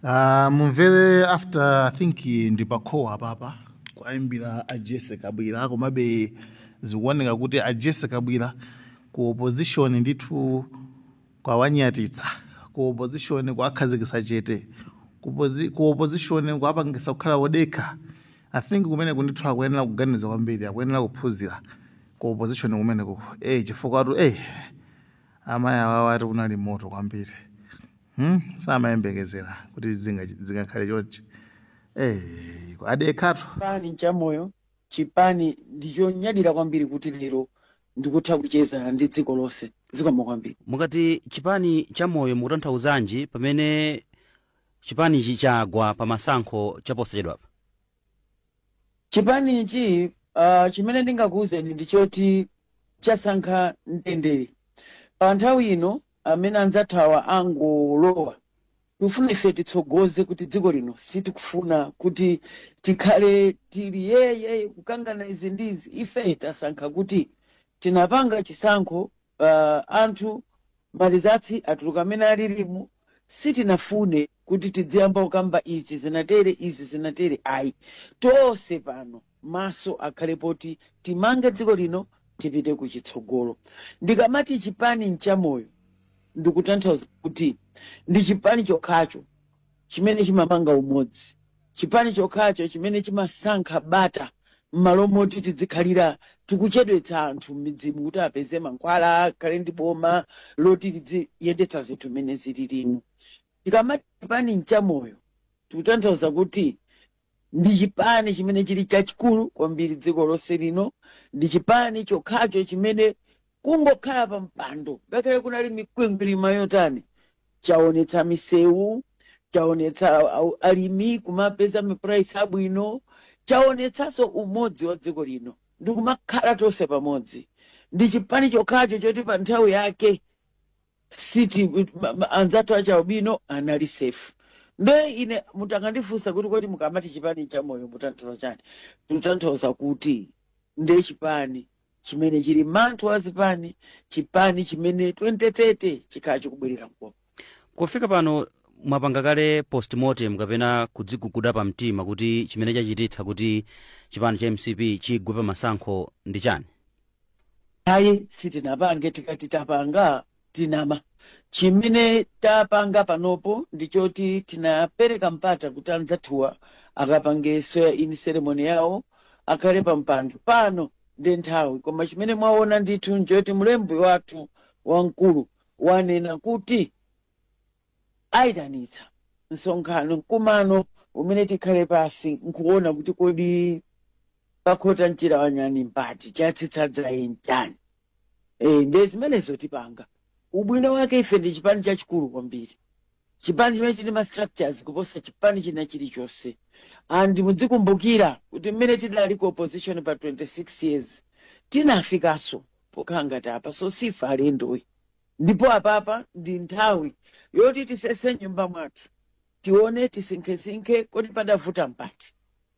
Mumvere after, I think ndi pakhowa papa kwayimbira a Jesse Kabwira. Komabe zikuoneka kuti a Jesse Kabwira ku opposition ndithu kwawanyatitsa, ku opposition kwakhazikitsa chete, ku opposition kwapangisa kukhala wodekha. I think kumene kundithu akuyenera kuganiza kwambiri, akuyenera kuphunzira ku opposition kumeneko, chifukwa tu amayi awawo ati kunali moto kwambiri, Samayembekezera kuti zingakhale chonchi. Adekhatu. Chipani chamoyo, chipani ndichonyadira kwambiri kuti lero ndikutha kucheza ndi dziko lonse. Zikomo kwambiri. Mukati chipani chamoyo, mukutanthauzanji pamene chipanichi chagwa pa masankho chaposachedwapa? Chipanichi, chimene ndingakuwuzeni ndichoti chasankha mtendere pa nthawi ino amene anzathawa angolowa. Tikufuna ife titsogoze kuti dziko lino sitikufuna kuti tikhale tili yeye kukangana izi ndizi. Ife tasankha kuti tinapanga chisankho, anthu ma results atuluka amene alilimu. Sitinafune kuti tidziyamba kukamba izi zinatere, izi zinatere, ayi. Tonse pano maso akhale poti timange dziko lino, tipite kuchitsogolo. Ndikamati chipani nchamoyo, ndikutanthauza kuti ndi chipani chokhacho chimene chimamanga umodzi, chipani chokhacho chimene chimasankha bata m'malo moti tizikhalira tikuchedwetsa anthu m'midzimu kuti apeze mankhwala, akhale ndi boma loti liziyendetsa zinthu mmene zililimu. Tikamati chipani nchamoyo, tikutanthauza kuti ndi chipani chimene chili chachikulu kwambiri dziko lonse lino, ndi chipani chokhacho chimene kungokhala pa mpando, ngakhale kunali mikwingwirima yotani, chaonetsa misewu, chaonetsa alimi kumapeza ma price abwino, chaonetsanso umodzi wa dziko lino ndikumakhala tonse pamodzi. Ndi chipani chokhacho choti pa nthawi yake siti anzathu achaubino anali safe. Nde ine mutangandifunsa kuti kodi mukamati chipani chamoyo mutanthauza chani, tikutanthauza kuti nde chipani chimene chili manthu wa zipani, chipani chimene 2030 chikhala chikubwerera mkoma. Kufika pano mwapanga kale postmortem kapena kudziguguda pamtima kuti chimene chachititsa kuti chipani cha MCP chigwe pa masankho ndi chani? Ayi, sitinapange. Tikati tapanga, tinama. Chimene tapanga panopo ndichoti tinapereka mpata kuti anzathuwa akapange swear in ceremony yawo, akhale pa mpando pano ndi nthawi. Koma chimene mwaona ndithu nchoti mlembi wathu wamkulu wanena kuti ayitanitsa msonkhano, mkumano umene tikhale pasi nkuona kuti kodi pakhota mchira wanyani mpati, chatsitsa dzaye nchani. Nde zimenezo tipanga. Ubwino wake ife ndi chipani chachikulu kwambiri, chipani chimene chili ma structures kuposa chipani china chilichonse. And mudzikumbukira kuti mmene tidali ku opposition pa 26 years, tinafikanso pokhala ngati apa, so sifa alendoyi. Ndipo apapa ndi nthawi yoti tisese nyumba mwathu, tione, tisinkhesinkhe kodi padavuta mpati.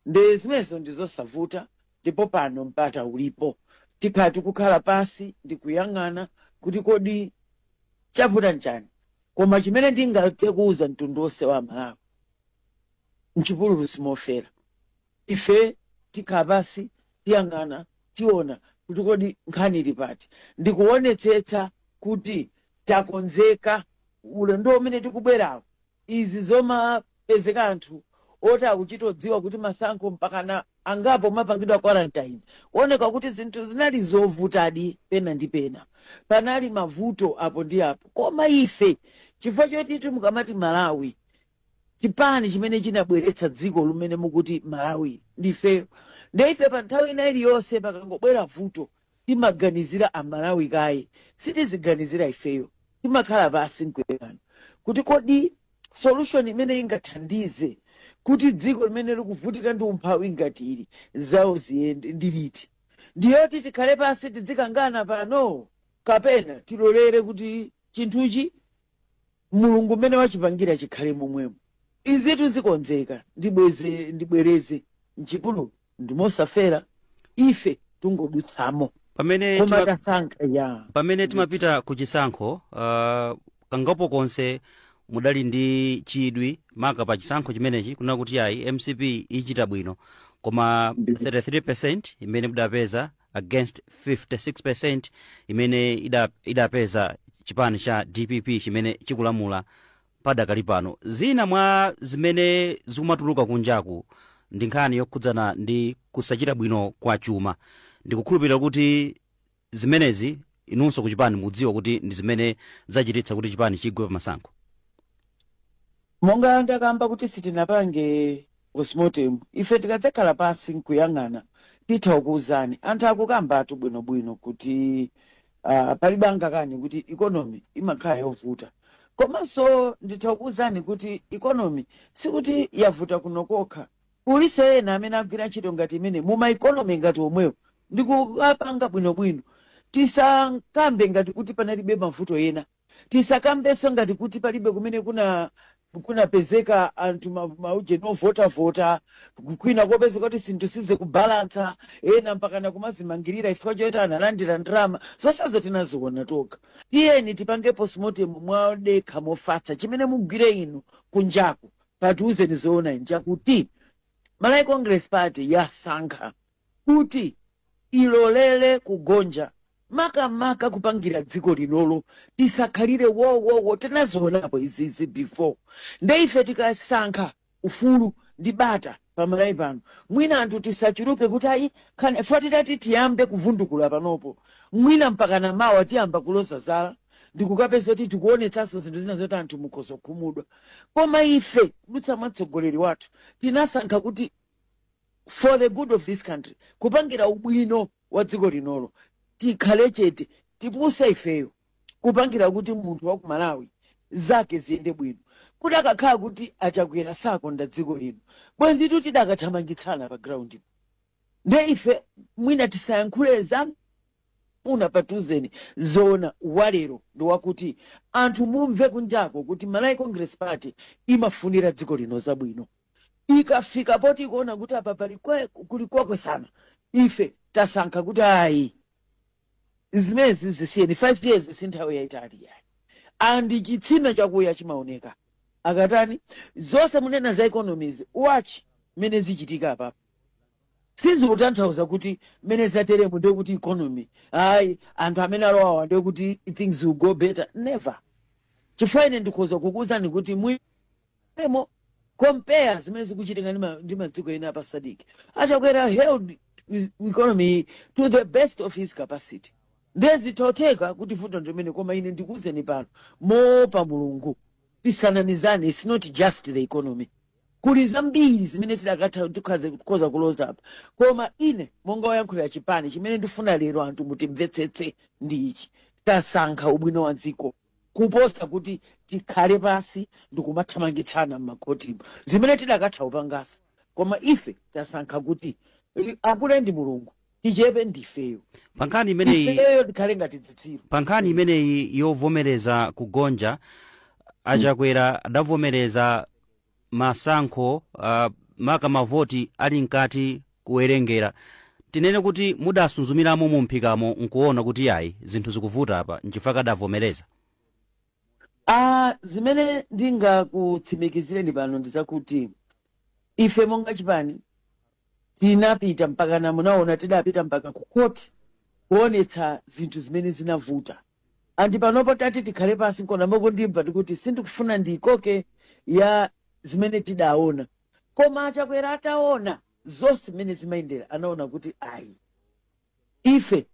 Nde zimenezo ndizosavuta, ndipo pano mpata ulipo. Tikhala tikukhala pasi ndikuyang'ana kuti kodi chavuta nchani. Koma chimene ndingathe kuwuza mtundu wonse wa Malawi, mchipululu simofera. Ife tikhala pasi, tiyang'ana, tiona kuti kodi nkhani ili pati, ndikuonetsetsa kuti takonzeka ulendo umene tikubwerawo. Izi zomapezeka anthu oti akuchitodziwa kuti masankho mpakana angapo mapangidwa quarantine, kuoneka kuti zinthu zinali zovutadi pena ndi pena, panali mavuto apo ndi apo. Koma ife, chifukwa choti mukamati Malawi, chipani chimene chinabweretsa dziko limene mukuti Malawi ndifeyo. Nde ife pa nthawi ina iliyonse pakangobwera vuto, timaganizira Amalawi kaye, sitiziganizira ifeyo. Timakhala pasi nkuyang'ana kuti kodi solution imene ingathandize kuti dziko limene likuvutika ndi umphawi ngati ili zawo ziyende ndiliti? Ndiyoti tikhale pasi tidzikangana pano, kapena tilolere kuti chinthuchi Mulungu mmene wachipangira chikhale momwemo? Izitu zikonzeka. Ndibweze, ndibwereze, mchipululu ndimosafera, ife tungodutsamo. Pamene Koma tasankha ya pamene timapita ku chisankho, kangapo konse Mudali ndi chidwi maka pa chisankho chimenechi kunena kuti ayi, MCP ichita bwino, koma 33% imene mudapeza against 56% imene idapeza chipani cha DPP chimene chikulamula padakali pano. Zina mwa zimene zikumatuluka kunjaku ndi nkhani yokhudzana ndi kusachita bwino kwa chuma. Ndikukhulupirira kuti zimenezi inunso kuchipani mudziwa kuti ndi zimene zachititsa kuti chipani chigwe pamasankho. Monga ndakamba kuti sitinapange postmortem, ife tikadzakhala pansi nkuyang'ana titha kukuwuzani. Anthu akukambatu bwinobwino kuti palibe angakani kuti economy imakhala yovuta, komanso nditha kukuwuzani kuti economy sikuti yavuta kuno kokha. Kuliso ena amene agwira ntchito ngati imene muma economy ngati omwewo ndikukapanga bwinobwino. Tisakambe ngati kuti panalibe mavuto ena, tisakambenso ngati kuti palibe kumene kunapezeka anthu mauje novotavota, kwina kopezeka kuti zinthu sizikubalansa, ena mpakana kumazimangirira chifukwa choti analandira ndalama. Zonsezo tinaziona tokha. Tiyeni tipange postmortem mwadekha, mofatsa. Chimene mugwire inu kunjaku, patiuzeni zoona, njakuti Malawi Congress Party yasankha kuti ilolele kugonja, makamaka kupangira dziko linolo. Tisakhalire wowowo, tinazionapo izizi before. Nde ife tikasankha ufulu ndi bata pamalawi pano, mwina anthu tisachuluke kuti ayi khani titati tiyambe kuvundukula panopo, mwina mpakana mawa tiyamba kuloza zala ndikukapeza kuti tikuonetsanso zinthu zina zoti anthu mukhoza kukhumudwa. Koma ife kudutsa mwa mtsogoleri wathu tinasankha kuti for the good of this country, kupangira ubwino wa dziko linolo, tikhale chete, tipuse ifeyo, kupangira kuti munthu wa ku Malawi zake ziyende bwino. Kuti akakhala kuti Achakwera sakonda dziko lino, bwenzi tidakathamangitsana pa ground. Nde ife mwina tisayankhule za una patuzeni zoona. Walero ndi wakuti anthu mumve kunjako kuti Malawi Congress Party imafunira dziko lino zabwino. Ikafika poti ikuona kuti apa pali kuli kwakwesana, ife tasankha kuti ayi, zimezi zisiyeni. 5 years si nthawi yayitali yayi, and chitsime chakuya chimaoneka. Akatani zonse munena za economies, watch mmene zichitika apapa. Sizikutanthauza kuti mmene zateremo ndiye kuti economy ayi, anthu amene alowawa ndiye kuti things will go better. Never, chifukwa ine ndikhoza kukuwuzani kuti mwemo compare zimene zikuchitika ndi madziko ena apa SADC, Achakwera held economy to the best of his capacity. Ndezithotheka kuti vuto ndimene, koma ine ndikuwuzeni pano moopa Mulungu, tisanamizane, it's not just the economy. Kuli zambiri zimene tidakatha tikhoza kuloza apa, koma ine monga woyankhulira chipani, chimene ndifuna lero anthu mutimvetsetse ndi ichi: tasankha ubwino wa dziko kuposa kuti tikhale pasi ndikumathamangitsana m'makhotimo, zimene tidakatha kupangasa. Koma ife tasankha kuti akule ndi Mulungu, tichepe ndifeyo. Pa nkhani imeneyi, ifeyo tikhale ngati zitsiru. Pa nkhani imeneyi yovomereza kugonja, Achakwera adavomereza masankho maka mavoti ali mkati kuwerengera. Tinene kuti mudasunzumiramo mumphikamo nkuona kuti ayi, zinthu zikuvuta apa, nchifukwa adavomereza? Ah, zimene ndingakutsimikizireni pano ndi zakuti ife monga chipani tinapita mpaka na munaona tidapita mpaka ku court kuonetsa zinthu zimene zinavuta. And panopo tati tikhale pasi nkona mokundimva ndikuti sindikufuna ndikoke ya zimene tidaona, koma Achakwera ataona zonse zimene zimayendera anaona kuti ayi, ife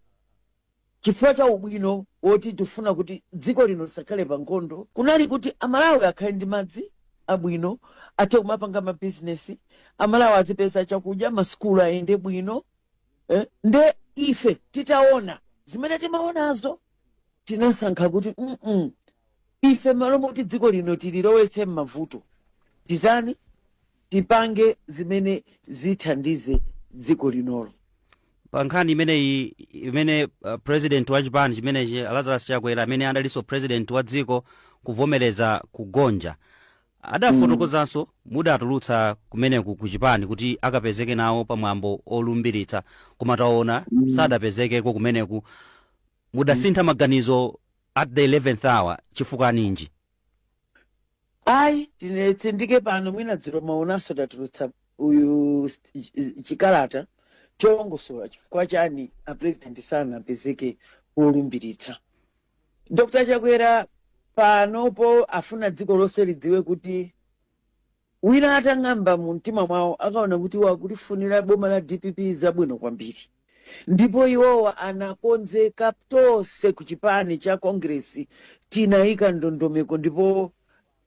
chifukwa cha ubwino woti tifuna kuti dziko lino lisakhale pa nkhondo, kunali kuti Amalawi akhale ndi madzi abwino, athe kumapanga mabizinesi, Amalawi azipeza chakudya, masukulu ayende bwino, eh? Nde ife titaona zimene timaonazo tinasankha kuti ife malo moti dziko lino tililowetse m'mavuto, titani? Tipange zimene zithandize dziko linolo. Pa nkhani imeneyi imene president wa chipani chimenechi Lazarus Chakwera, amene adalinso president wa dziko, kuvomereza kugonja, adafotokozanso mudatulutsa kumeneku ku chipani kuti akapezeke nawo pamwambo olumbiritsa, koma taona sadapezekeko kumeneku. Mudasintha maganizo at the 11th hour chifukwa ninji? Ayi, tinetsindike pano, mwina dzulo maonanso tatulutsa uyu chikalata cholongosola chifukwa chani a president sanapezeke polumbiritsa Dr. Chakwera. Panopo afuna dziko lonse lidziwe kuti wina atang'amba mu mtima mwawo akaona kuti wakulifunira boma la DPP zabwino kwambiri, ndipo iwowa anakonzeka tonse ku chipani cha Congress, tinayika ndondomeko, ndipo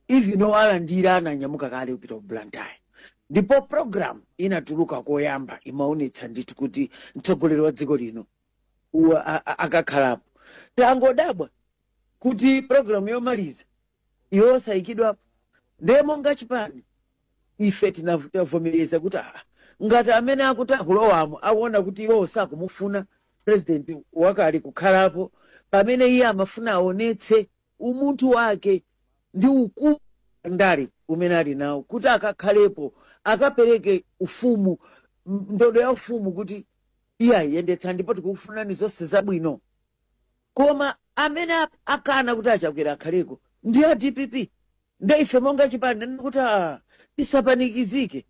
even alandira ananyamuka kale kupita ku Blantyre, ndipo program inatuluka koyamba imaonetsa ndithu kuti mtsogoleri wa dziko lino akakhalapo. Tangodabwa kuti program yomaliza iwo sayikidwapo. Ndiye monga chipani ife tinavomereza kuti ngati amene akuti akulowamo akuona kuti iwo sakumufuna president wakale kukhalapo, pamene iye amafuna aonetse umunthu wake ndi ukulu ndale umene ali nawo kuti akakhalepo, akapereke ufumu, ndodo ya ufumu, kuti iye ayiyendetsa ndipo tikukufunani zonse zabwino. Koma amene akana kuti aChakwera akhaleko ndi a DPP. Nde ife monga chipani nena kuti tisapanikizike,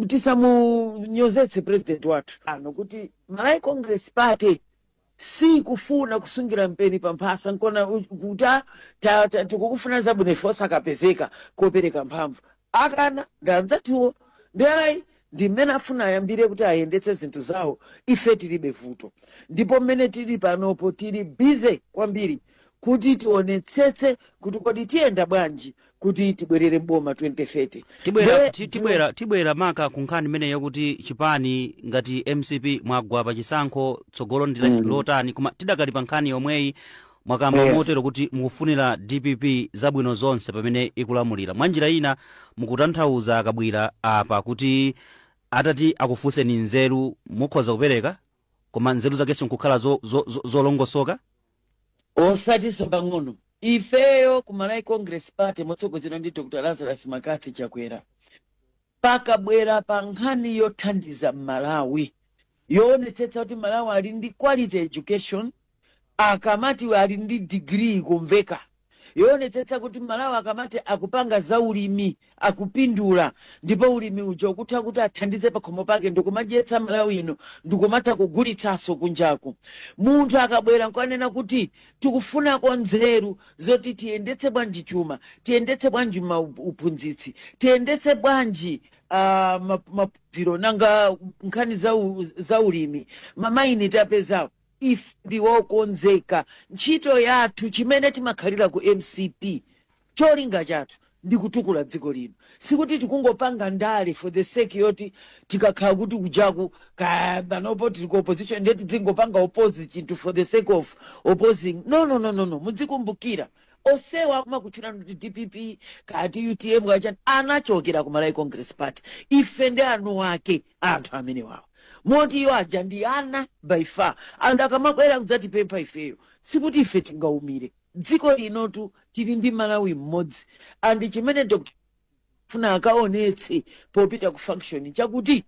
tisamunyozetse president wathu ano, kuti Malawi Congress Party sikufuna kusungira mpeni pamphasa nkona kuti tikukufuna zabwino, ife osakapezeka kopereka mphamvu. Akana ndi anzathuwo, ndi ayi, ndi mmene afuna ayambire kuti ayendetse zinthu zawo. Ife tilibe vuto, ndipo mmene tili panopo tili busy kwambiri kuti tionetsetse kuti kodi tiyenda bwanji kuti tibwerere mboma 2030. Tibwera tibwera maka ku nkhani imeneyo yakuti chipani ngati MCP mwagwa pa chisankho, tsogolo ndi lotani, koma tidakali pa nkhani yomweyi. Mwakamba motero kuti mukufunira DPP zabwino zonse pamene ikulamulira. Mwa njira ina mukutanthauza, Akabwira, apa kuti atati akufunseni nzeru mukhoza kupereka, koma nzeru zakenso nkukhala zolongosoka? Osatinso pang'ono. Ifeyo ku Malawi Congress Party motsogozedwa ndi Dr. Lazarus McCarthy Chakwera, pakabwera pa nkhani yothandiza Malawi, yoonetsetsa kuti Malawi ali ndi quality education, akamati ali ndi degree kumveka, yoonetsetsa kuti Malawi akamati akupanga za ulimi akupindula, ndipo ulimi uja ukutha kuti athandize pakhomo pake ndikumadyetsa Malawi ino, ndikumatha kugulitsanso kunjaku, munthu akabwera nkuanena kuti tikufunako nzeru zoti tiyendetse bwanji chuma, tiyendetse bwanji uphunzitsi, tiyendetse bwanji maphunziro, nanga nkhani za ulimi, mamaini tapezawo, ife ndiwokonzeka. Ntchito yathu, chimene timakhalira ku MCP, cholinga chathu ndi kutukula dziko lino. Sikuti tikungopanga ndale for the sake yoti tikakhala kuti kujaku panopo tili ku opposition ndiye tidzingopanga oppose chinthu for the sake of opposing. No, no, no, no, no. Mudzikumbukira osewa akumakutchulani kuti DPP kati UTM kachani anachokera ku Malawi Congress Party. Ife ndi anu ake anthu amene wawa, moti iwo aja ndi ana by far. Anthu akamabwera kudzatipempha ifeyo, sikuti ife tingaumire. Dziko linotu tili ndi Malawi mmodzi, and chimene Dr. funa akaonetse popita ku function chakuti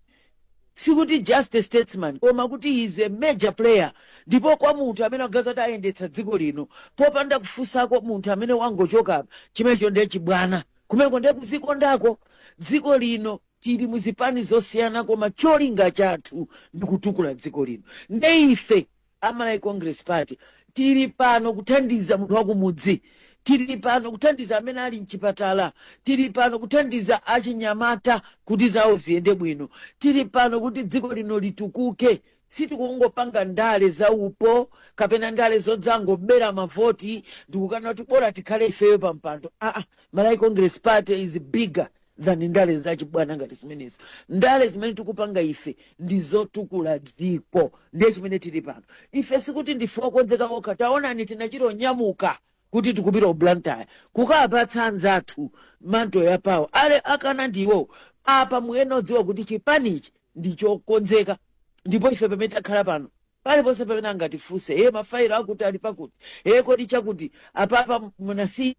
sikuti just a statesman, koma kuti he is a major player, ndipo kwa munthu amene akuganiza kuti ayendetsa dziko lino popanda kufunsako munthu amene wangochoka, chimenecho ndiye chibwana, kumeko ndiye kuzikondako. Dziko lino tili muzipani zosiyana, koma cholinga chathu ndi kutukula dziko lino. Nde ife aMalawi Congress Party tili pano kuthandiza munthu wakumudzi, tili pano kuthandiza amene ali mchipatala, tili pano kuthandiza achinyamata kuti zawo ziyende bwino, tili pano kuti dziko lino litukuke. Sitikungopanga ndale za upo kapena ndale zodzangobera mavoti ndikukana kuti bora tikhale ifeyo pa mpando. Aa, Malawi Congress Party is bigger than ndale zachibwana ngati zimenezo. Ndale zimene tikupanga ife ndi zotukula dziko, ndiye chimene tili pano. Ife sikuti ndife okonzeka okha. Taonani, tinachita kuti tikupita ku Blantyre kukapatsa anzathu mantle ya power, ale akana ndiwo. Apa muyena odziwa kuti chipanichi ndi chokonzeka, ndipo ife pamene takhala pano, paliponse pamene angatifunse, ye mafailo akuti ali pakuti, ye kodi chakuti apapa munasi,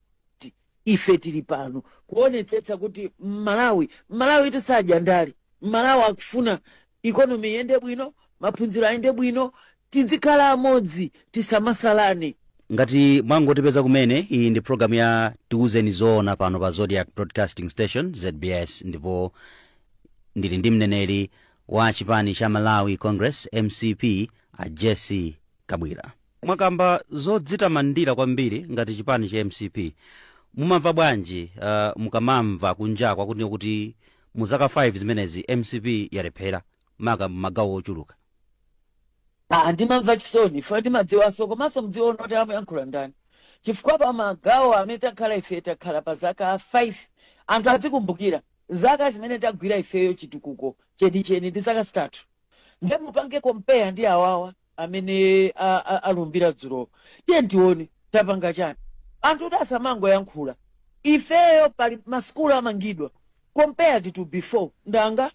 ife tili pano kuonetsetsa kuti Mmalawi, Mmalawi tisadya ndale. Mmalawi akufuna economy iyende bwino, maphunziro ayende bwino, tizikhala amodzi, tisamasalane. Ngati mwangotipeza kumene, iyi ndi programu ya Tiuzeni Zoona pano pa Zodiac Broadcasting Station, ZBS, ndipo ndili ndi mneneri wa chipani cha Malawi Congress, MCP, a Jesse Kabwira. Mwakamba zodzitamandira kwambiri ngati chipani cha MCP. Mumamva bwanji mukamamva kunjakwa kuti mu zaka 5 zimenezi MCP yalephera maka magawo ochuluka? Ah, ndimamva chisoni ife, ndimadziwanso, komanso mdziona kuti amayankhula ndani, chifukwa pa magawo amene takhala ife, takhala pa zaka 5. Anthu adzikumbukira zaka zimene tagwira ifeyo chitukuko chenicheni ndi zaka 3. Nde mupange compare ndi awawa amene alumbira dzulo. Tiye tione tapanga chani. Anthu kuti asamangoyankhula, ifeyo pali masukulu amangidwa compared to before. Ndanga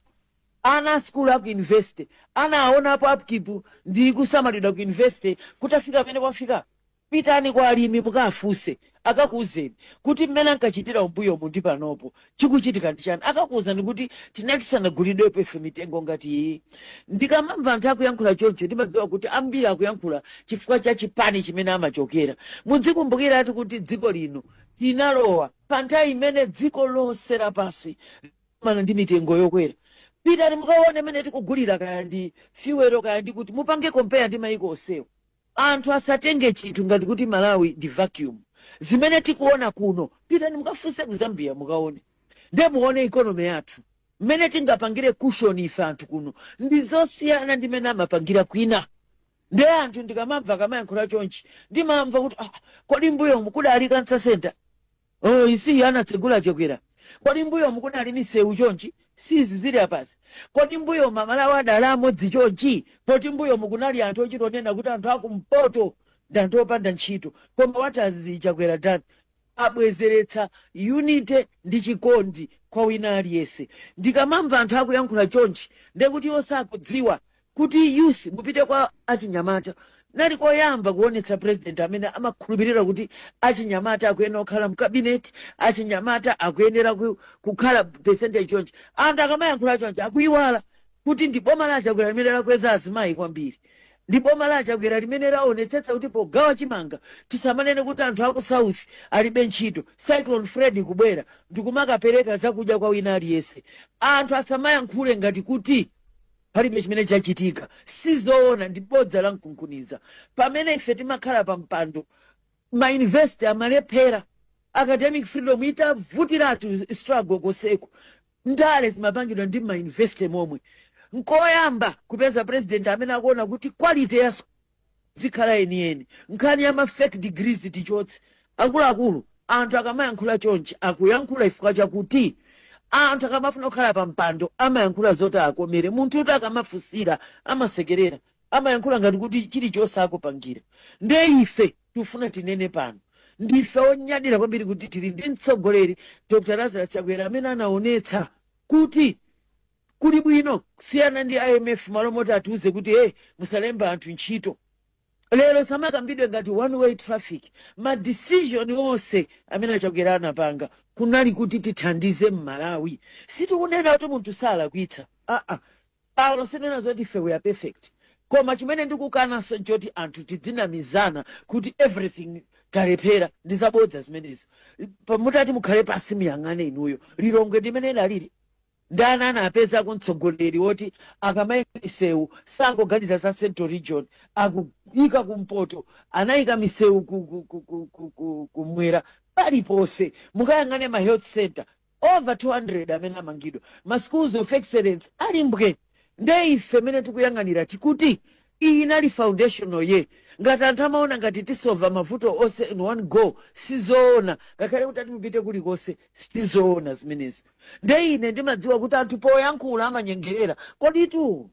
ana a skulu aku university ana aonapo upkeep ndi kusamalidwa ku university kuti afika pamene kwafika? Pitani kwa alimi mukafunse, akakuwuzeni kuti mmene ankachitira umbuyomu ndi panopo chikuchitika ndi chani. Akakuwuzani kuti tinali tisanagulidwepo ife mitengo ngati iyi. Ndikamamva anthu akuyankhula choncho, ndimadziwa kuti ambiri akuyankhula chifukwa cha chipani chimene amachokera. Mudzikumbukiratu kuti dziko lino tinalowa pa nthawi imene dziko lonse lapasi mana ndi mitengo yokwera. Pitani mukaone mmene tikugulira, kaya ndi fuel, kaya ndi kuti, mupange compare ndi maiko onsewo. Anthu asatenge chinthu ngati kuti Malawi ndi vacuum. Zimene tikuona kuno, pitani mukafunse ku Zambia, mukaone, nde muone economy yathu mmene tingapangire cushion ife anthu kuno ndi zosiyana ndi mmene amapangira kwina. Nde anthu ndikamamva akamayankhula chonchi, ndimamva kuti, ah, kodi mbuyomu kudali cancer center? Oh, isiyi anatsegula Chakwera. Kodi mbuyomu kunali misewu chonchi? Sizi zili apasi. Kodi mbuyomu Amalawi adali amodzi chonchi? Poti mbuyomu kunali anthu ochitonena kuti anthu akumpoto ndi anthu opanda ntchito. Koma what has Chakwera done? Abwezeretsa unity ndi chikondi kwa wina aliyense. Ndikamamva anthu akuyankhula chonchi, ndekuti iwo sakudziwa kuti youth, mupite kwa achinyamata, nali koyamba kuonetsa president amene amakhulupirira kuti achinyamata akuyenera kukhala mcabinet, achinyamata akuyenera kukhala percentage chonchi. Anthu akamayankhula chonchi akuyiwala kuti ndi boma la Chakwera limene lakweza azimayi kwambiri, ndi boma la Chakwera limene laonetsetsa kuti pogawa chimanga tisamanene kuti anthu aku South alibe ntchito. Cyclone Freddy kubwera ndikumakapereka zakudya kwa wina aliyense. Anthu asamayankhule ngati kuti palibe chimene chachitika. Sizoona, ndi bodza la mkunkhuniza. Pamene ife timakhala pa mpando, mauniversity amalephera, academic freedom itavutiratu, struggle koseko, ndale zimapangidwa ndi mauniversity momwe. Nkoyamba kupeza president amene akuona kuti quality ya zikhala yeniyeni, nkhani ya ma fake degrees tichotse. Akuluakulu, anthu akamayankhula chonchi akuyankhula chifukwa chakuti anthu akamafuna kukhala pa mpando amayankhula zoti akomere munthu. Kuti akamafunsira amasekerera, amayankhula ngati kuti chilichonse akupangira. Nde ife tifuna tinene pano, ndife onyadira kwambiri kuti tili ndi mtsogoleri Dr Lazarus Chakwera amene anaonetsa kuti kuli bwino kusiyana ndi IMF. Malo moti atiuze kuti, "Hey, musalemba anthu ntchito," lero samakambidwe ngati one way traffic. Ma decision onse amene aChakwera anapanga kunali kuti tithandize Mmalawi. Sitikunena kuti munthu salakwitsa, aa, pano sinena zoti ife we are perfect. Koma chimene ndikukananso nchoti anthu tidzinamizana kuti everything talephera, ndi zabodza zimenezo. Pamutati mukhale pasi muyang'ane inuyo, Lilongwe ndimene idalili, ndani anapezako mtsogoleri woti akamayika misewu sangoganiza za Central Region, akuyika kumpoto, anayika misewu kumwera, paliponse? Mukayang'ane ma health center over 200 amene amangidwa, ma schools of excellence ali mbwe. Nde ife mene tikuyang'anira tikuti iyi inali foundational ye. Ngati anthu amaona ngati tisolva mavuto onse in one go, sizoona. Ngakhale kuti ati mupite kulikonse, sizoona zimenezo. Nde ine ndimadziwa kuti anthu poyankhula amanyengerera. Koditu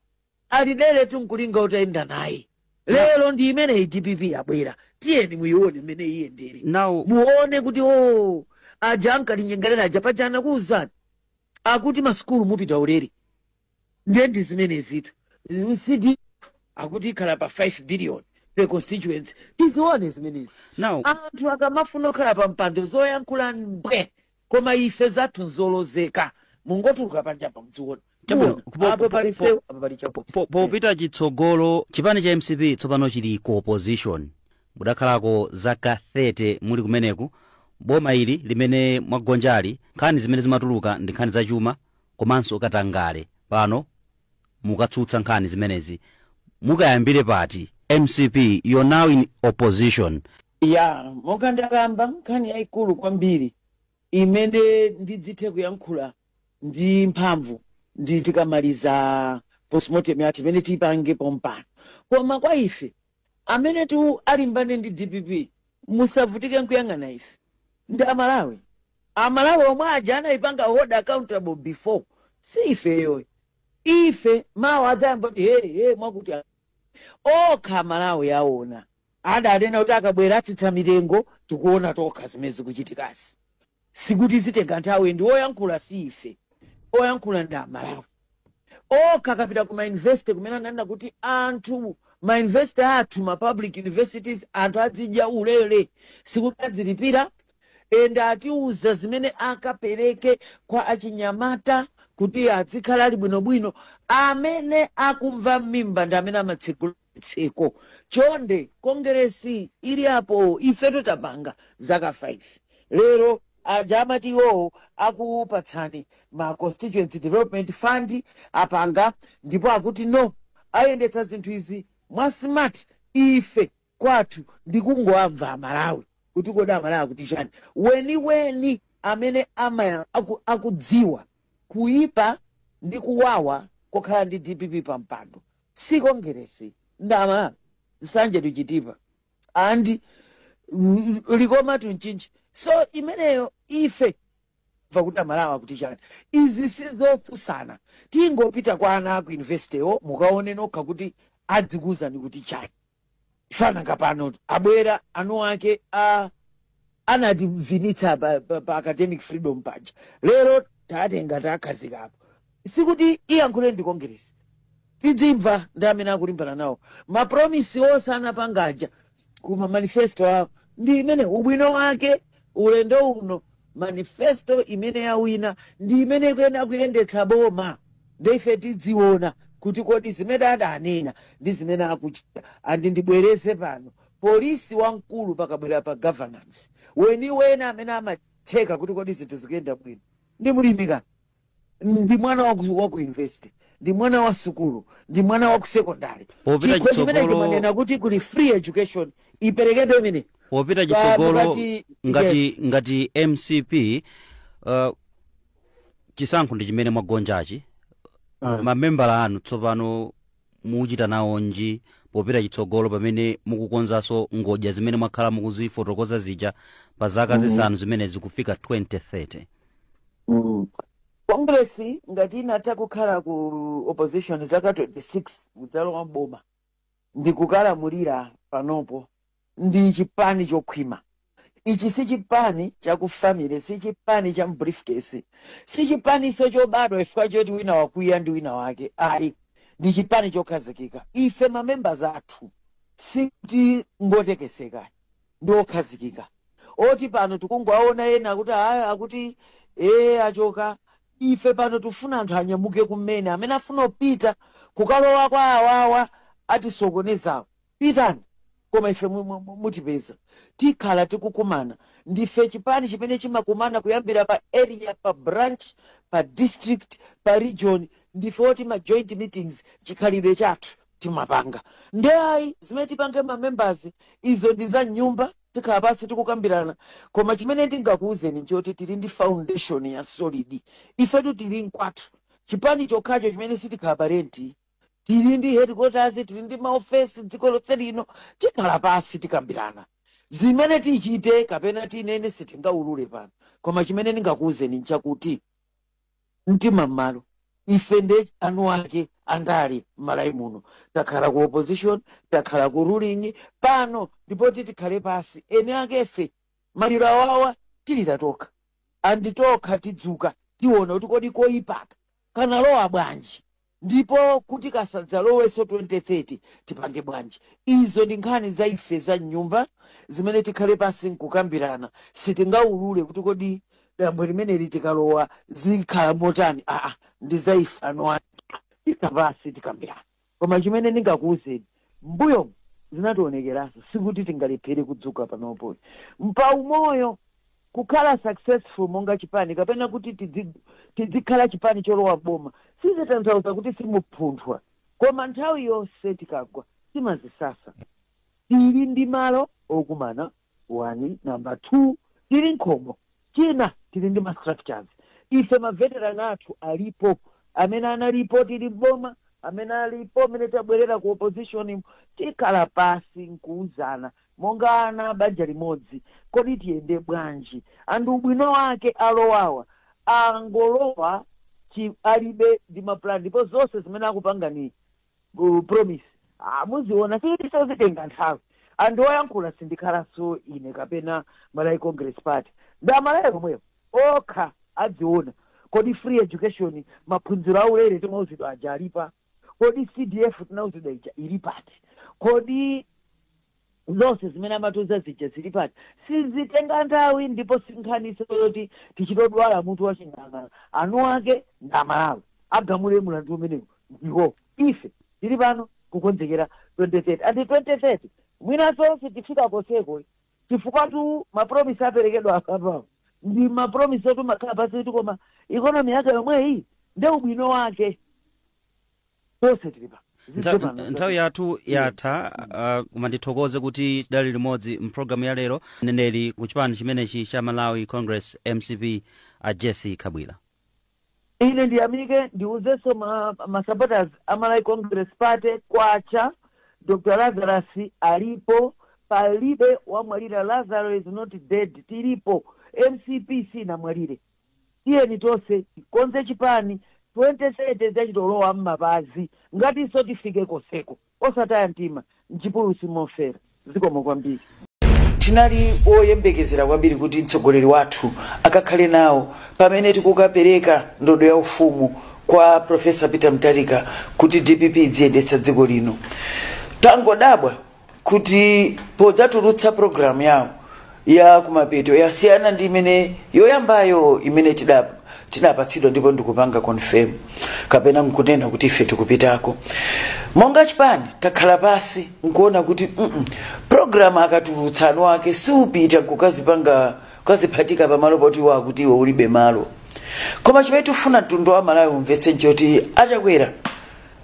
alidere tunkulinga utayenda naye. Lero ndi imeneyi DPP yabwera, tiyeni muione mmene iyendere. Now Muone kuti o aja ankatinyengerera aja paja anakuwuzani akuti masukulu mupita ulere. Ndiye ndi zimenezitu. CD akuti ikhala pa 5 billion per constituency. Tizione zimenezi. Now Anthu akamafuna kukhala pa mpando, zoyankhula mbwe, koma ife zathu nzolozeka. Mungotuluka panjapa mdziona. Chabwino, Muona. Apo pali sewu, apo pali chakuti. Popita chitsogolo, chipani cha MCP tsopano chili ku opposition. Mudakhalako zaka 30 muli kumeneku. Boma ili limene mwagonjali, nkhani zimene zimatuluka ndi nkhani zachuma komanso katangale. Pano mukatsutsa nkhani zimenezi, mukayambire pati? MCP, you're now in opposition. Ya, monga ndakamba, nkhani yayikulu kwambiri imene ndidzithe kuyankhula ndi mphamvu ndi tikamaliza postmortem yathu imene tiyipange pompano. Koma kwa ife amene tu alimbane ndi DPP, musavutike nkuyang'ana ife, ndi Amalawi. Amalawi omwe aja anayipanga hold accountable before, si ifeyo. Ife mawa adzayamba kuti hey, hey, mwakuti okha Amalawi aona. Adanena kuti akabwera atsitsa mitengo, tikuona tokha zimene zikuchitikazi. Sikuti zitenga nthawi, ndi oyankhula si ife, oyankhula ndi Amalawi okha. Akapita ku mauniversity kumene ananena kuti anthu mauniversity athu, ma public universities, anthu azidya ulere, sikuti adzilipira. Ende atiuza zimene akapereke kwa achinyamata kuti azikhala ali bwinobwino. Amene akumva m'mimba ndi amene amatsegula tseko. Chonde, kongeresi ili apo, ifetu tapanga zaka 5. Lero aja amati iwowo akupatsani ma Constituency Development Fund, apanga, ndipo akuti no, ayendetsa zinthu izi mwa smart. Ife kwathu ndikungoamva Amalawi kuti kodi Amalawi akuti chani. Weniweni amene akudziwa kuipa ndi kuwawa kokhala ndi DPP pa mpando si kongeresi, ndi Amalawi. Nsanje tuchitipa andi Likoma tunchinji. So imeneyo ife va kuti Amalawi akuti chani. Izi sizofunsana, tingopita kwa ana aku universitywo, mukaone nokha kuti adzikuwuzani kuti chani. Fananga pano abwera anu ake a anativinitsa pa academic freedom paja, lero tatenga takhazikapo. Sikuti iyankhule ndi kongeresi, tidzimva ndi amene akulimbana nawo. Mapromise onse anapangaja kuma manifesto awo ndi imene ubwino wake. Ulendo uno manifesto imene yawina ndi imene ikuyenda kuyendetsa boma. Ndife tidziona kuti kodi zimene adanena ndi zimene akuchita. Andi ndibwereze pano, polisi wamkulu pakabwera pa governance, weniweni amene amacheka kuti kodi zinthu zikuyenda bwino ndi mulimika, ndi mwana waku university, ndi mwana wa sukulu, ndi mwana wa ku secondary. Popita Chikho chimene chitsogolo chimanena kuti kuli free education, iperekedwe imene. Popita chitsogolo, ngati Yes. ngati MCP, chisankho ndi chimene mwagonjachi, mamembala anu tsopano muchita nawo nji popita chitsogolo, pamene mukukonzanso ngodya zimene mwakhala mukuzifotokoza zija pa zaka zisanu zimene zikufika 2030? Kongresi ngati inatha kukhala ku opposition zaka 26, kudzalowa mboma ndi kukalamulira panopo, ndi chipani chokhwima. Ichi si chipani chakufamily, si chipani cha briefcase, si chipaniso chobadwa chifukwa choti wina wakwiya ndi wina wake, ayi. Ndi chipani chokhazikika. Ife mamembers athu sikuti ngotekeseka, ndi okhazikika. Oti pano tikungowaona ena akuti aya, akuti ee, achoka. Ife pano tifuna anthu anyamuke kumene amene afuna kupita kukalowa kwa awawa atisokonezawo, pitani, koma ife mutipeza tikhala tikukumana. Ndife chipani chimene chimakumana kuyambira pa area, pa branch, pa district, pa region. Ndife oti ma joint meetings chikhalidwe chathu timapanga. Nde ayi, zimene tipange ma members, izo ndi za nyumba, tikhala pansi tikukambirana. Koma chimene ndingakuwuzeni nchoti tili ndi foundation ya solid. Ifetu tili mkwathu, chipani chokhacho chimene sitikhala pa rent. Tili ndi headquarters, tili ndi maofesi dziko lonse lino. Tikhala pansi tikambirana zimene tichite kapena tinene, sitingaulule pano. Koma chimene ndingakuwuzeni nchakuti mtima m'malo. Ife nde anu ake andale m'Malawi muno, takhala ku opposition, takhala ku ruling pano, ndipoti tikhale pasi ene akefe. Maliro awawa tilira tokha, andi tokha tidzuka tiona kuti kodi koyipaka kanalowa bwanji, ndipo kuti kasadzalowenso 2030 tipange bwanji. Izo ndi nkhani za ife za nyumba zimene tikhale pasi nkukambirana. Sitingaulule kuti kodi dambwe limeneli tikalowa zikhala motani. Aa, ndi za ife anu ake, tikhala pasi tikambirana. Koma chimene ndingakuwuzeni, mbuyo Zinationekeranso, sikuti tingalephere kudzuka panopo. Mpaumoyo kukhala successful monga chipani kapena kuti tizikhala chipani cholowa boma, sizitanthauza kuti simupunthwa, koma nthawi yonse tikagwa timazisasa. Tili ndi malo okumana, one. Number two, tili nkhomo. China, tili ndi ma structures. Ife ma veteran athu alipo, amene analipo tili boma, amene alipo amene tabwerera ku opposition. Tikhala pasi nkuuzana monga ana banja limodzi, kodi tiyende bwanji? Anthu ubwino wake alowawa angolowa alibe ndi ma plan, ndipo zonse zimene akupanga ni promise. Muziona, sitizitenga nthawi. Anthu oyankhula sindikhalanso ine kapena Malawi Congress Party, ndi Amalawi omwewo okha adziona. Kodi free education, maphunziro aulere timauzidwa aja alipa? Kodi CDF tinauzidwa ija ili pati? Kodi zonse zimene amatiuza zija zili pati? Sizitenga nthawi, ndipo sinkhaniso yoti tichitodwala mutu waching'ang'a. Anu ake ndi Amalawi, agamule mulandu umenewu ndiwo. Ife tili pano kukonzekera 2030, and 2030 mwinanso sitifika koseko, chifukwa tu ma promise aperekedwa apapawo ndi ma promise oti makhala pasi kuti koma economy yake yomweyi nde ubwino wake tonse tili pa Nthawi yathu yatha, koma ndithokoze kuti tidali limodzi mpulogalamu ya lero, mneneri ku chipani chimenechi cha Malawi Congress, MCP, a Jesse Kabwila. Ine ndiyamike, ndiuzenso ma supporters a Malawi Congress Party, kwacha, Dr Lazarus alipo, palibe wamwalira. Lazarus is not dead, tilipo. MCP sinamwalire. Tiyeni tonse tikonze chipani. 2030 zachitolowa mmapazi, ngatinso tifike koseko, osataya mtima, mchipululu simofera. Zikomo kwambiri. Tinali oyembekezera kwambiri kuti mtsogoleri wathu akakhale nawo pamene tikukapereka ndodo ya ufumu kwa Profesa Peter Mutharika kuti DPP idziyendetsa dziko lino. Tangodabwa kuti podzatulutsa programu yawo ya kumapeto yasiyana ndi imene yoyambayo imene tidapatsidwa, ndipo ndikupanga confirm kapena nkunena kuti ife tikupitako monga chipani. Takhala pasi nkuona kuti program akatulutsa anu ake siupita nkukazipanga kukaziphatika pamalo poti wakuti iwe ulibe malo. Koma chimene tifuna mtundu wa Malawi umvetse nchoti Achakwera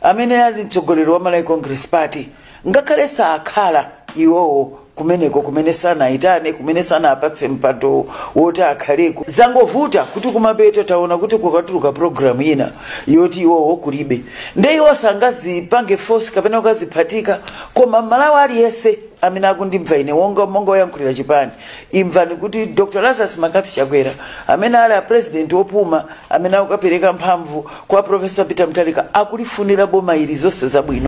amene ali mtsogoleri wa Malawi Congress Party, ngakhale sakhala iwowo kumeneko, kumene sanayitane, kumene sanapatse mpando woti akhaleko, zangovuta kuti kumapeto taona kuti kukatuluka programu ina yoti iwowo kulibe, nde iwo sangazipange force kapena kukaziphatika. Koma Malawi aliyense amene akundimva ine wonga monga woyankhulira chipani, imvani kuti Dr Lazarus McCarthy Chakwera amene ali a president wopuma amene akukapereka mphamvu kwa Profesa Peter Mutharika akulifunira boma ili zonse zabwino.